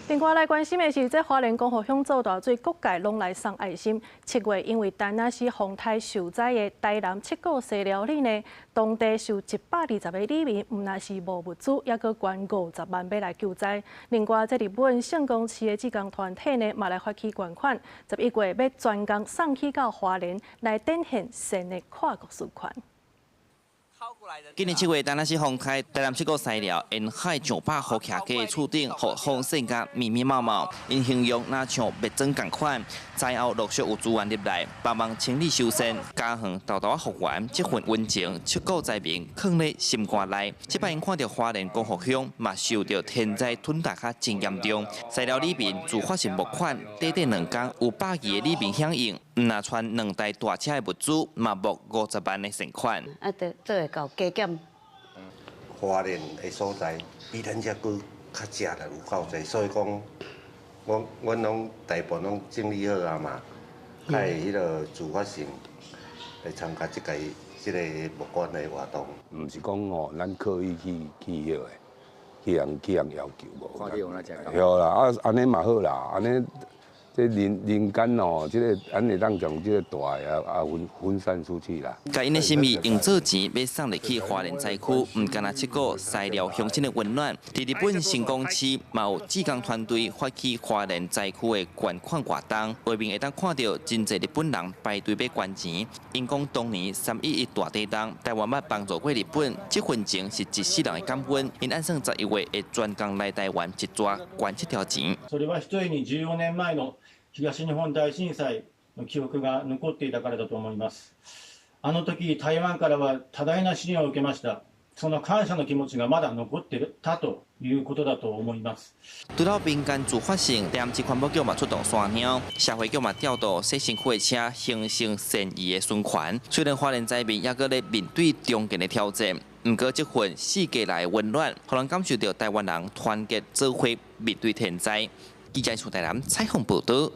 另外來關心的是，這花蓮光復鄉做大水，各界攏來送愛心。7月因為田納西風颱受災的台南七股西寮里呢，當地受120個里民，毋但是無物資，猶閣捐50萬欲來救災。另外，這日本聖公市的志工團體呢，嘛來發起捐款，11月欲專工送去到花蓮，來展現善的跨國循環。今年7月，田納西風颱，台南七股西寮沿海上百戶徛家的厝頂，予風搧甲密密麻麻。𪜶形容若像蜜磚仝款。災後陸續有資源入來，幫忙清理修繕，家園沓沓仔復原，這份溫情，七股災民囥咧心肝內。這擺𪜶看著花蓮光復鄉嘛受著天災吞噬較真嚴重，西寮里民自發性募款，短短2工有120個里民響應，毋但傳兩台大車的物資，嘛募50萬的善款。啊，著做會到加減。花蓮的所在比咱遮閣較食力有夠濟，所以講，阮攏大部分攏整理好啊嘛，較會彼個自發性來參加這個募捐的活動。毋是講吼，咱刻意去彼個，去予人要求無。看著咱才對啦，啊，按呢嘛好啦，按呢。這人人間哦，這個咱會當將這個大的啊分散出去啦。共𪜶的心意用做錢，欲送入去花蓮災區，毋干焦七股西寮鄉親的溫暖。佇日本成功市嘛有志工團隊發起花蓮災區的捐款活動，畫面會當看著真濟日本人排隊欲捐錢。𪜶講當年3.11大地震，台灣捌幫助過日本，這份情是一世人的感恩。𪜶按算11月會專工來台灣一逝捐這條錢。それはひとえに14年前の東日本大震災の記憶が残っていたからだと思います。あの時、台湾からは多大な支援を受けました。その感謝の気持ちがまだ残っていたということだと思います。除了民間自發性，台南市環保局嘛出動山貓，社會局嘛調度洗身軀的車，形成善意的循環。雖然花蓮災民猶閣咧面對重建的挑戰，毋過這份四界來的溫暖，予人感受著台灣人團結做伙面對天災。記者徐台南採訪報導。